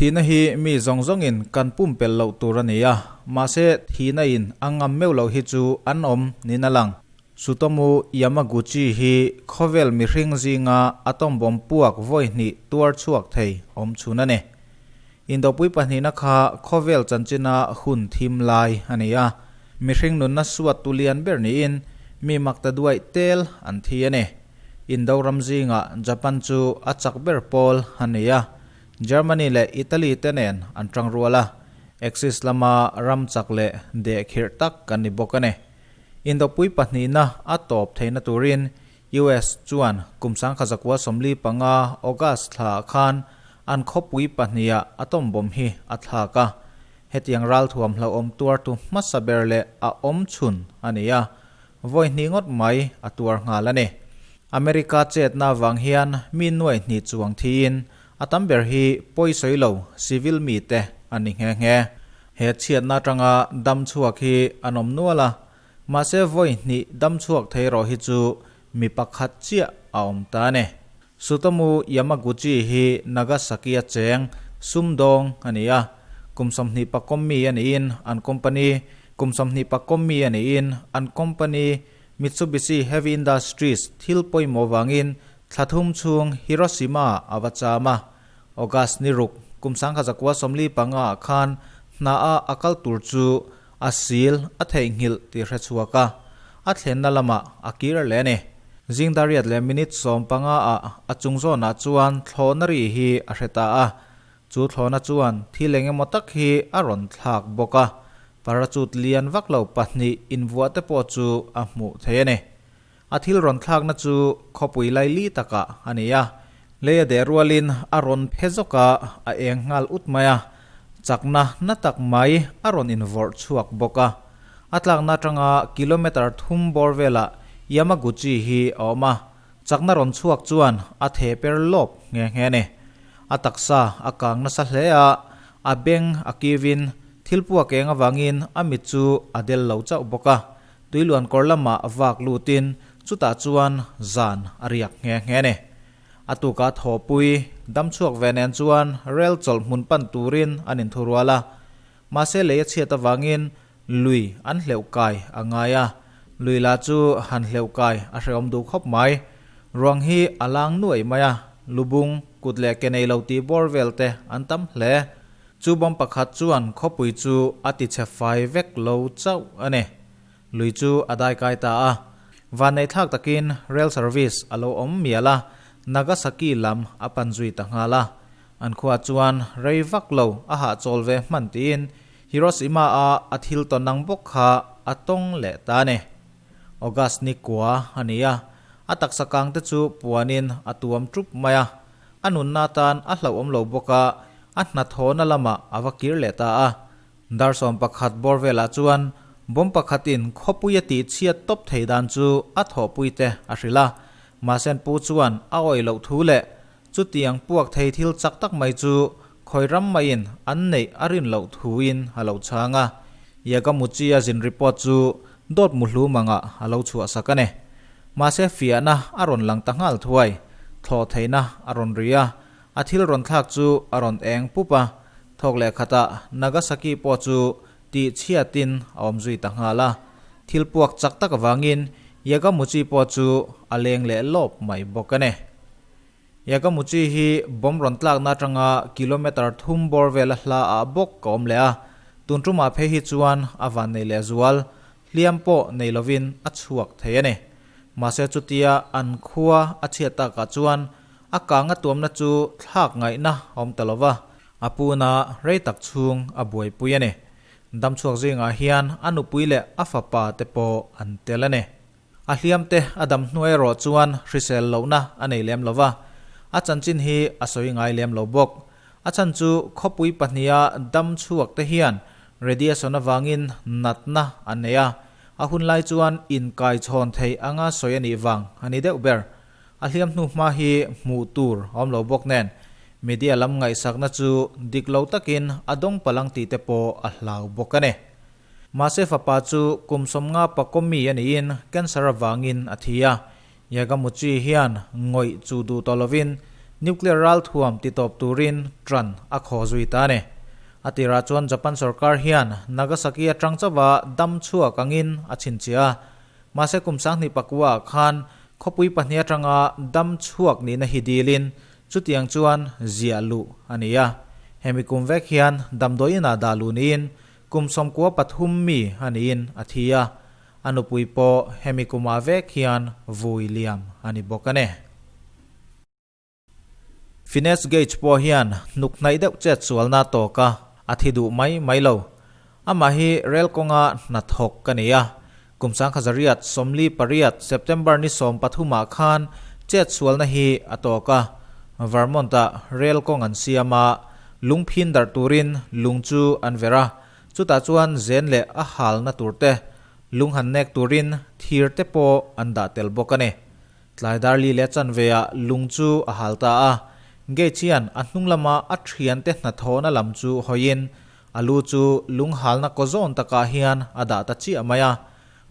Thihna hi mi zawng zawngin kan pumpelh loh tur a ni a, mahse thihna in a ngam meuh loh hi chu an awm niin a lang. Tsutomu Yamaguchi hi khawvel mihring zinga atom bomb puak vawi hnih tuar chhuak thei awm chhun a ni. Indopui pahnihna kha khawvel chanchina hun thim lai a ni a, mihring nunna suat tu lian ber niin mi makta duaih tel an thi a ni. Indo ram zingah Japan chu a chak ber pawl a ni a, Germany leh Italy te nen an tang rual a, Axis lama ram chak leh dehkhirh tak kan ni bawk a ni. Indopui pahnihna a tawp theihna turin US chuan kum 1945 August thlaah khan an khawpui pahniha atom bomb hi a thlak a. Hetiang ralthuam hlauhawm tuartu hmasa ber leh a awm chhun a ni a, vawi hnih ngawt mai a tuar nghal a ni. America chetna avang hian mi nuai hnih chuang thiin a tam ber hi pawisawi lo civil mite an ni nghe nghe. He chhiatna atanga dam chhuak hi an awm nual a, mahse vawi hnih dam chhuak thei rawh hi chu mi pakhat chiah a awm ta a ni. Tsutomu Yamaguchi hi Nagasaki-a cheng sumdawng a ni a, kum 20 pakawm mi a niin an company kum 20 pakawm mi a niin an company Mitsubishi Heavy Industries thil pawimawh vangin thla thum chhung Hiroshima a va cham a. August ni ruk, kum 1945 ah khan hna a a kal tur chu a sil a theihnghilh tih hre chhuak a, a thlenna lamah a kir leh a ni. Zing dariat leh minute 15 ah a chung zawnah chuan thlawhna ri hi a hre ta a, chu thlawhna chuan thil eng emaw tak hi a rawn thlak bawk a, parachute lian vak lo pahnih invuah te pawh chu a hmuh thei a ni. A thil rawn thlakna chu khawpui laili takah a ni a, lei a deh rualin a rawn phe zawk a, a eng nghal ut mai a, chakna na tak mai a rawn invawrh chhuak bawk a. A tlakna atanga kilometre thum bawr velah Yamaguchi hi a awm a, chakna rawn chhuak chuan a theh per lawp nghe nghe a ni. A taksa a kang nasa hle a, a beng a kivin thil puak eng avangin a mit chu a del lo chauh bawk a. Tuiluan kawr lamah vak lutin chutah chuan zan a riak nghe nghe a ni. A tuka thawhpui dam chhuak ve nen chuan rel chawlh hmun pan turin an inthurual a. Mahse lei a chhiat avangin lui an hleuh kai a ngai a, lui lah chu han hleuh kai a hrehawm duh khawp mai. Ruang hi a lang nuaih mai a, lubung, kut leh ke nei lo tih bawr vel te an tam hle. Chu bomb pakhat chuan khawpui chu a ti chhe fai vek lo chauh a ni. Lui chu a dai kai ta a. Vannei thlak takin rail service a lo awm mial a, Nagasaki lam a pan zui ta nghal a. An khuaah chuan rei vak lo a hahchawl ve hman tiin Hiroshima-a a thil tawn ang bawk kha a tawng leh ta a ni. August ni kua a ni a, a taksa kang te chu puanin a tuam tup mai a. A nunna atan a hlauhawm lo bawk a, a hnathawhna lamah a va kir leh ta a. Dar 11 bawr velah chuan bomb pakhatin khawpui a tih chhiat tawp thei dan chu a thawhpui te a hrilh a. Mahse an pu chuan a awih loh thu leh chutiang puak thei thil chak tak mai chu khawi ram maiin an neih a rin loh thuin a lo chhang a. Yagamuchi a zin report chu dawt muhlu mangah a lo chhuahsak a ni. Mahse fiahna a rawn lang ta nghal thuai, thlawh theihna a rawn ri a, a thil rawn thlak chu a rawn eng pup a, thawk leh khatah Nagasaki pawh chu tih chhiatin a awm zui ta nghal a. Thil puak chak tak avangin Yagamuchi pawh chu a leng leh lawp mai bawk a ni. Yagamuchi hi bomb rawn tlakna atanga kilometre thum bawr vela hla ah bawk ka awm leh a, tun tumah phei hi chuan a van nei leh zual, hliam pawh nei lovin a chhuak thei a ni. Mahse chutia an khua a chhiat takah chuan a kang a tuamna chu thlak ngaihna a awm ta lova, a puna rei tak chhung a buaipui a ni. Damchhuak zingah hian a nupui leh a fapa te pawh an tel a ni. A hliam te a dam hnu erawh chuan hrisel lohna a nei lem lo va, a chanchin hi a sawi ngai lem lo bawk. A chhan chu khawpui pahniha dam chhuak te hian radiation avangin natna an nei a, a hun lai chuan inkai chhawn thei anga sawi a nih vang a ni deuh ber. A hliam hnu hma hi hmuh tur a awm lo bawk nen media lam ngaihsakna chu dik lo takin a dawng palang tih te pawh a hlau bawk a ni. Mahse fapa chu kum 50 pakawmi a niin cancer avangin a thi a. Yagamuchi hian ngawih chu duh tawh lovin Nuclear ralthuam titawp turin ṭan a khaw zui ta a ni. A tirah chuan Japan sorkar hian Nagasaki aṭang chauha dam chhuak angin a chhinchhiah a. Mahse kum 2009 ah khan khawpui pahnih aṭanga dam chhuak nihna hi dilin chutiang chuan ziah luh a ni a. Hemi kum vek hian damdawi inah dah luh niin kum 93 mi a niin a thi a. A nupui pawh hemi kumah vek hian vui liam a ni bawk a ni. Finesse Gauge pawh hian hnuk hnaih deuh chet sualna tawk a, a thi duh mai mai lo. Amah hi rel kawnga hnathawk ka ni a. Kum 1948 September ni 13 ah khan chet sualna hi a tawk a. Vermont-ah rel kawng an siam a, lungphin darh turin lung chu an verh a. Chutah chuan zen leh a halna tur te, lung han nek turin thir te pawh an dah tel bawk a ni. Tlai dar li leh chanve ah lung chu a hal ta a, Gage hian a hnung lama a thiante hnathawhna lam chu hawiin a lu chu lung halna kaw zawn takah hian a dah ta chiah mai a,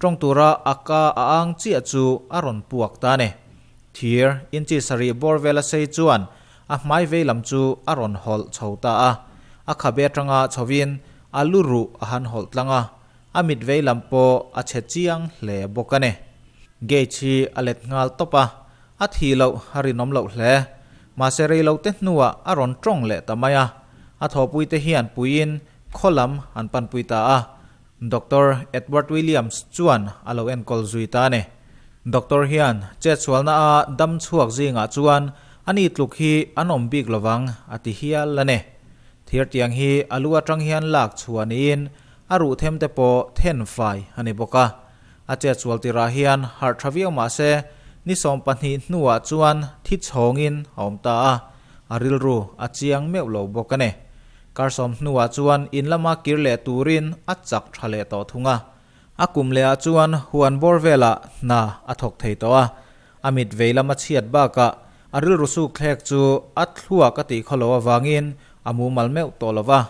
tawng tura a ka a ang chiah chu a rawn puak ta a ni. Thir inchi sarih bawr vela sei chuan a hmai vei lam chu a rawn hawlh chho ta a, a khabe atanga chhovin a lu ruh a han hawlh tlang a, A mit vei lam pawh a chhe chiang hle bawk a ni. Gage hi a let nghal tawp a, a thih loh a rinawm loh hle. Mahse rei lo te hnuah a rawn tawng leh ta mai a, a thawhpui te hian puiin khaw lam an panpui ta a. Doctor Edward Williams chuan a lo enkawl zui ta a ni. Doctor hian chetsualna a dam chhuak zingah chuan ani tluk hi an awm bik lovang a ti hial a ni. Thirtiang hi a lu atang hian lak chhuah niin A ruh them te pawh then fai a ni bawk a. A chetsual tirah hian harh tha viau mah se, ni 20 hnuah chuan thi chhawngin a awm ta a, a rilru a chiang meuh lo bawk a ni. Kar sawm hnuah chuan in lama kir leh turin a chak tha leh tawh thung a. A kum lehah chuan huan bawr velah hna a thawk thei tawh a. A mit vei lama chhiat bakah a rilru suk thlek chu a thluak a tih khaw lo avangin a mumal meuh tawh lo va.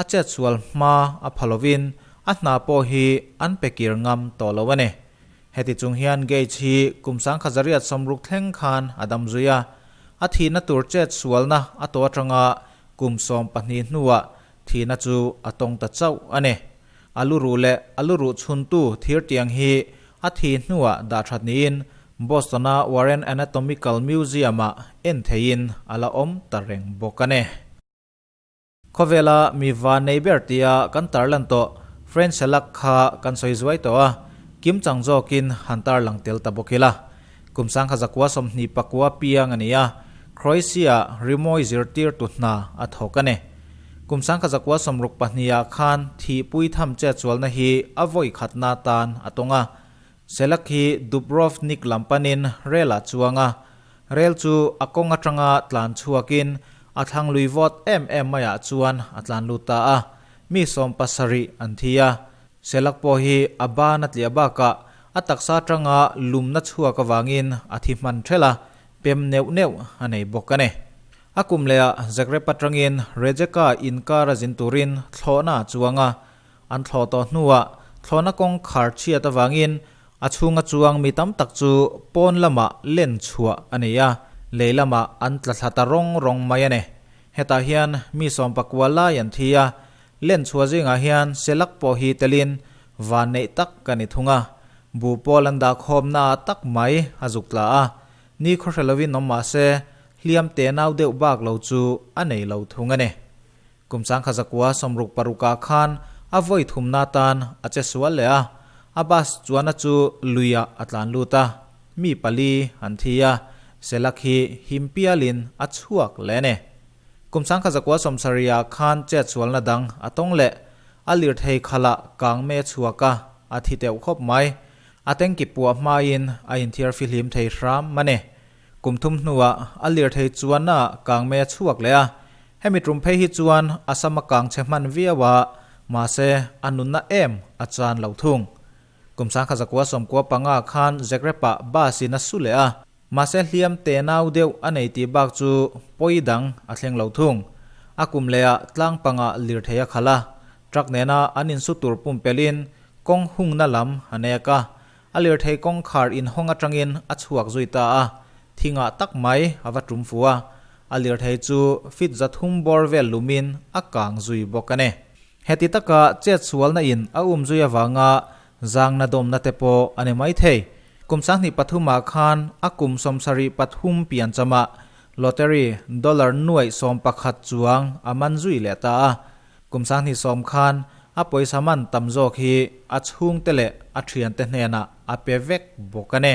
A chetsual hma a pha lovin a hna pawh hi an pe kir ngam tawh lo a ni. Heti chung hian Gage hi kum 1960 thleng khan a dam zui a, a thihna tur chetsualna a tawh atanga kum 12 hnuah thihna chu a tawng ta chauh a ni. A lu ruh leh a lu ruh chhuntu thirtiang hi a thih hnuah dah that niin Boston-a Warren Anatomical Museum-ah en theihin a la awm ta reng bawk a ni. Khawvela mi van nei ber tia kan tarlan tawh French Selak kha kan sawi zuai tawh a, kim chang zawkin han tarlang tel ta bawk ila. Kum 1929 piang a ni a, Croatia rimawi zirtirtu hna a thawk a ni. Kum 1962 ah khan thihpui tham chetsualna hi a vawi khatna tan a tawng a. Selak hi Dubrovnik lam panin rel ah chuang a, Rel chu a kawng atanga tlan chhuakin a thlang lui vawt em em maiah chuan a tlan lut ta a, mi 70 an thi a. Selak pawh hi a ban a tliah bakah a taksa atanga lumna chhuak avangin a thi hman thelh a, pem neuh neuh a nei bawk a ni. A kum lehah Zagreb atangin Rijeka inkar a zin turin thlawhna a chuang a, An thlawh tawh hnuah thlawhna kawng khar chhiat avangin a chhunga chuang mi tam tak chu pawn lamah len chhuah a ni a, lei lamah an tla thla ta rawng rawng mai a ni. Hetah hian mi 19 lai an thi a, len chhuah zingah hian selak pawh hi telin van neih tak ka ni thung a, buh pawl an dah khawmna tak mai a zuk tla a, ni khawhre lovin awm mah se hliam te nau deuh bak lo chu a nei lo thung a ni. Kum 1966 ah khan a vawi thumna tan a che sual leh a, a bus chuanna chu luiah a tlan lut a, mi pali an thi a, Selak hi him pialin a chhuak leh a ni. Kum 1970 ah khan chetsualna dang a tawng leh, a lirthei khalah kang me chhuak a, a thi teuh khawp mai. A tanki puah hmain a inthiar fihlim thei hram a ni. Kum thum hnuah a lirthei chuanna kang me a chhuak leh a, hemi tum phei hi chuan a sam a kang chhe hman viau a, mahse a nunna em a chan lo thung. Kum 1995 khan Zagreb-ah bus in a su leh a, mahse hliam te nau deuh a nei tih bak chu pawi dang a thleng lo thung. A kum lehah tlang pangah lirthei a khalh a, truck nena an insu tur pumpelhin kawng hungna lam a nek a, A lirthei kawngkhar inhawng atangin a chhuak zui ta a, thingah tak mai a va tum fu a. A lirthei chu feet 300 bawr vel lumin a kang zui bawk a ni. Heti taka chet sualna in a um zui avanga zangna dawmna te pawh a ni mai thei. Kum 2003 ah khan a kum 73 pian chamah lottery dollar nuaih 11 chuang a man zui leh ta a. Kum 2010 khan a pawisa man tam zawk hi a chhungte leh a thiante hnenah a pe vek bawk a ni.